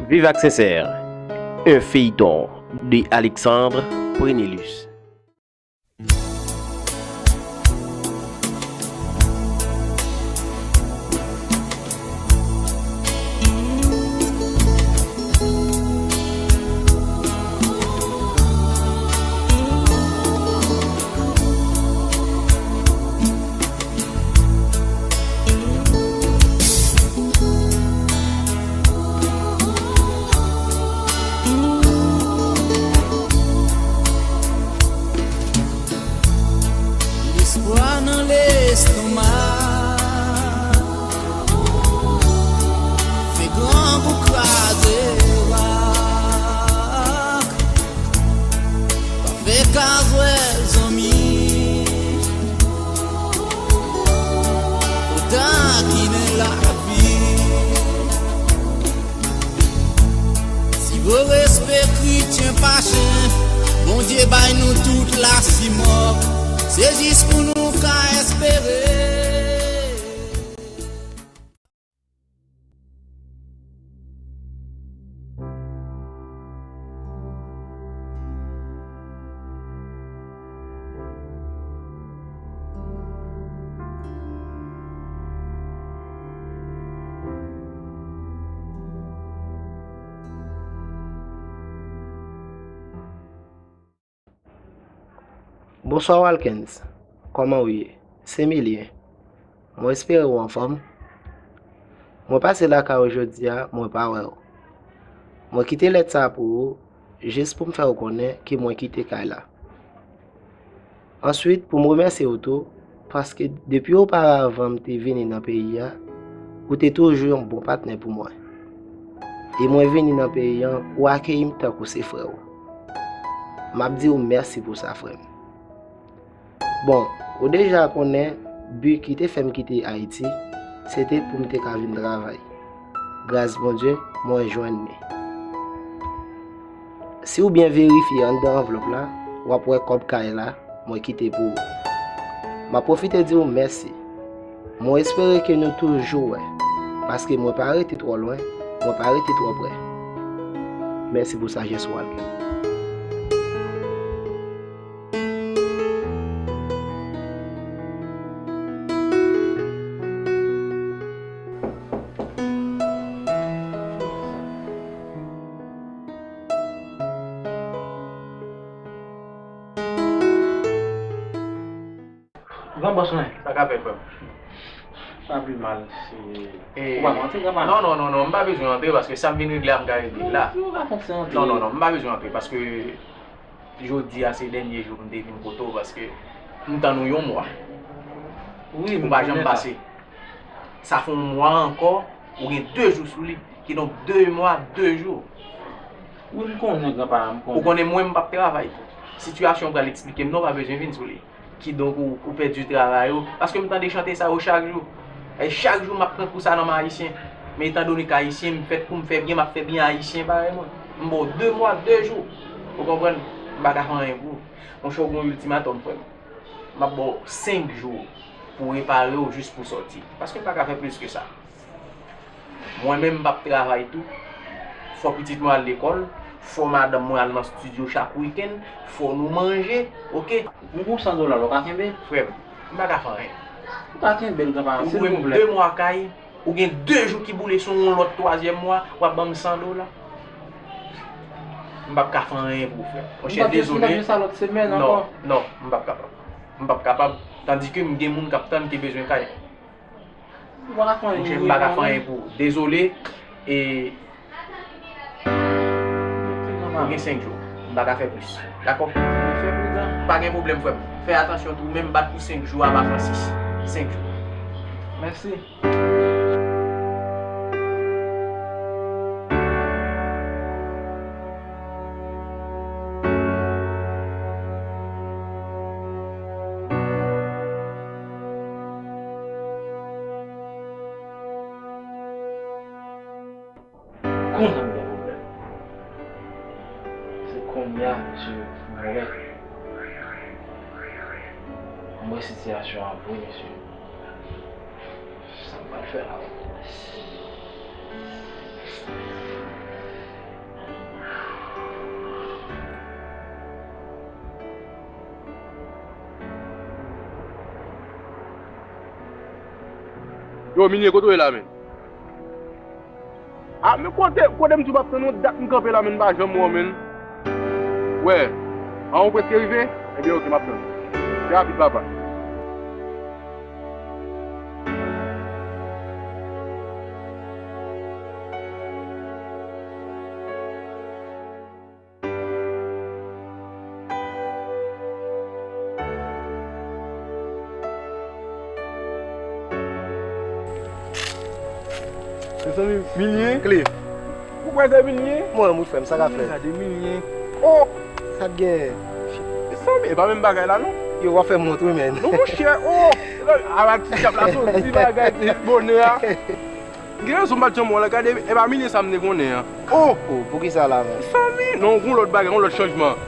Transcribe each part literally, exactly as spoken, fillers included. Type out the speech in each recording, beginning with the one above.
Viv ak Sensè, un feuilleton de Alexandre Prenelus. Lespwa nan lestoma. Fè grangou kraze rak. Pa fè kazwèl zanmi. Fò takinen lavi. Si vre respè kretyen pa chen, Bondye bay nou tout lasimòk. Se jis pou nou ka espere. Bonswa Walkens, kòman w ye? Se Milyen. Mwen espere w anfòm. Mwen pase lakay ou jodi a, mwen pa wè w. Mwen kite lèt sa a pou ou, jis pou m fè w konnen ke mwen kite kay la. Answit, pou m remèsye w tou, paske depi oparavan m te vini nan peyi a, ou te toujou yon bon patnè pou mwen. E mwen vini nan peyi an, ou akeyi m tankou se frè w. M ap di w mèsi pou sa, frè m. Bon, ou deja konnen bi ki te fè m kite Ayiti, se te pou m te ka vin travay. Gras Bondye, mwen jwenn li. Si w byen verifye anndan anvlòp la, w ap wè kòb kay la mwen kite pou ou. M ap pwofite di w mèsi. Mwen espere ke nou toujou wè, paske mwen pa rete twò lwen, mwen pa rete twò prè. Mèsi pou sajès ou, Walkens. Gran bòs mwen. Sa k ap fèt, frè m? Pa pi mal, si... E, ou pa antre, gran pa? Non, non, non, non, m pa bezwen antre paske sa m vin regle a, m ka regle l la. Non, ou pa fòse antre. Non, non, non, m pa bezwen antre paske jodi a se dènye jou m te vin kote w paske m tann ou yon mwa. Wi, ou pa janm pase. Sa fè yon mwa ankò, ou gen de jou sou li. Kidonk, de mwa, de jou. Wi, m konnen, gran pa, m konnen. Ou konnen mwen, m p ap travay. Sitiyasyon an pral eksplike m, non, pa bezwen vin sou li. Kidonk, ou, ou pèdi travay ou. Paske m tande chante sa yo chak jou. E chak jou, m ap pran kou sa nan men Ayisyen. Men etandone ke Ayisyen, m fèt pou m fè byen, m ap fè byen Ayisyen parèy mwen. M ba w de mwa, de jou. Ou konprann? M pa ka fè anyen pou ou. Monchè, ou gen yon iltimatòm, frè m. M ap ba w senk jou pou w repare w jis pou w sòti. Paske m pa ka fè plis ke sa. Mwen menm, m p ap travay tou. Fò pitit mwen al lekòl, fò madanm mwen al nan estidyo chak wikenn, fò nou manje, oke? Mwen gon san dola la, ou ka kenbe? Frè m, m pa ka fè anyen. Ou ka kenbe l, gran pa, silvouplè. Ou gen de mwa kay, ou gen de jou ki boule sou yon lòt twazyèm mwa, w ap ban m san dola. M p ap ka fè anyen pou ou, frè m. Monchè, dezole. M p ap jis sa lòt semèn ankò. Non, non, m p ap kapab. M p ap kapab. Tandike m gen moun k ap tann ki bezwen kay. Ou pa ka fè anyen. Monchè, m pa ka fè anyen pou ou. Dezole. E ou gen senk jou. M pa ka fè plis. Dakò? Pa gen pwoblèm, frè m. Fè atansyon tou, men m bat pou senk jou a, pa Francis. Senk jou. Mèsi. Kontan m gen pwoblèm. Se kounye a, mesye, mwen wè. Mwen wè sitiyasyon an vre, mesye. Sa m pral fè la? Yo, Minie, kote w ye la, menn? A, men kote, kote m di w m ap tann ou, dat m kanpe la, menn, m pa janm wè w, menn. Wè, a, ou prèske rive? Ebyen, oke, m ap tann ou. Trè rapid, papa. Mezanmi, Minie? Cliff. Ou kwè se Minie? Mwen, wi, frè m, sa k ap fèt? Gade Minie. Oh! Sa k genyen? Mezanmi, e pa menm bagay la, non? Yo, w ap fè m wont, wi, menn. Non, monchè, oh! Ala ti dyab la soti, bagay, bonè a. Gen rezon m pa t janm wè w la, gade, e pa Minie sa m te konnen an. Oh! Oh, poukisa la, menn? Mezanmi, non, gon lòt bagay, gon lòt chanjman.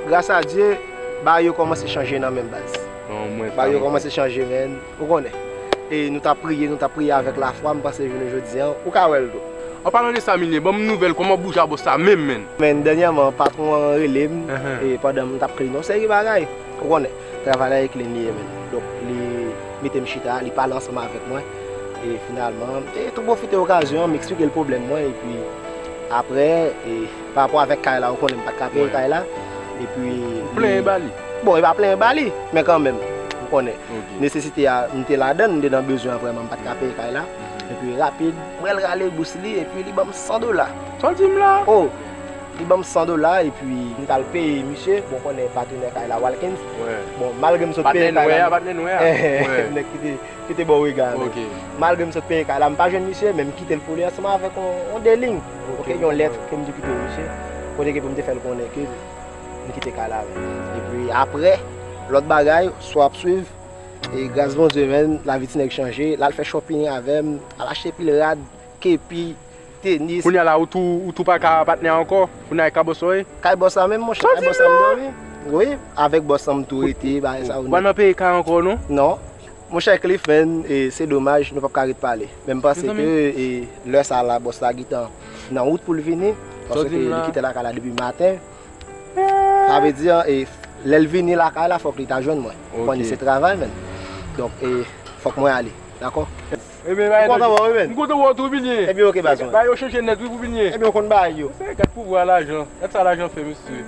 Gras a Dye, bagay yo kòmanse chanje nan menm baz. Non, mwen sa. Bagay yo kòmanse chanje, menn. Ou konnen. E nou t ap priye, nou t ap priye avèk lafwa, m panse jounen jodi an, ou ka wè l tou. An palan de sa, Minie, ban m nouvèl, kòman boujabòs la menm, menn? Menn, dènyèman, patwon an rele m, e pandan m t ap clean yon seri bagay. Ou konnen, travay la e clean li ye, menn. Donk, li mete m chita, li pale ansanm avèk mwen. E finalman, e tou pwofite okazyon an, m eksplike l pwoblèm mwen, epi apre, e pa rapò avèk kay la, ou konnen m pa t ka peye kay la. Epi, ou plenyen ba li? Bon, e pa plenyen ba li, men kanmenm, ou konnen. Nesesite a, m te ladan l, m te nan bezwen an vrèman, m pa t ka peye kay la. Epi rapid, mwen al rale bous li, epi li ban m san dola. Sa w di m la? Oh, li ban m san dola, epi m t al peye misye, bon, konnen patnè kay la, Walkins. Bon, malgre m sot peye kay la, patnè nwè a, patnè nwè a. Nèg ki te, ki te bò rega, men. Malgre m sot peye kay la, m pa jwenn misye, men m kite l pou li ansanm avèk yon, yon de liy. Ok, yon lèt ke m te kite misye, kote ke pou m te fè l konnen ke m kite kay la, men. Epi apre, lòt bagay, si w ap swiv, e gras Bondye, menn, lavi ti nèg chanje, l al fè shopping avè m, al achte pil rad, kepi, tenis. Kounye a la, ou tou, ou tou pa ka patnè ankò? Kounye a e ka bòs la w ye? Kay bòs la menm, monchè, kay bòs la m dòmi. Wi, avèk bòs la m tou rete, bagay sa yo. Ou pa nan peye kay ankò, non? Non. Monchè Cliff, menn, e, se domaj, nou p ap ka ret pale. Men m panse ke, e, lè sa la, bòs la gentan nan wout pou l vini, paske li kite lakay la depi maten. Sa vle di, e, lè l vini lakay la, fòk li ta jwenn mwen. Ou konnen se travay, menn. Donk, e, fòk mwen ale, dakò? Ebyen, m kontan wè w, wi, menn. M kontan wè w tou, Minie. Ebyen, oke, baz mwen. Bagay yo chanje nèt, wi, pou Minie. Ebyen, ou konn bagay yo. Se gad pouvwa lajan. Gad sa lajan fè, mesye.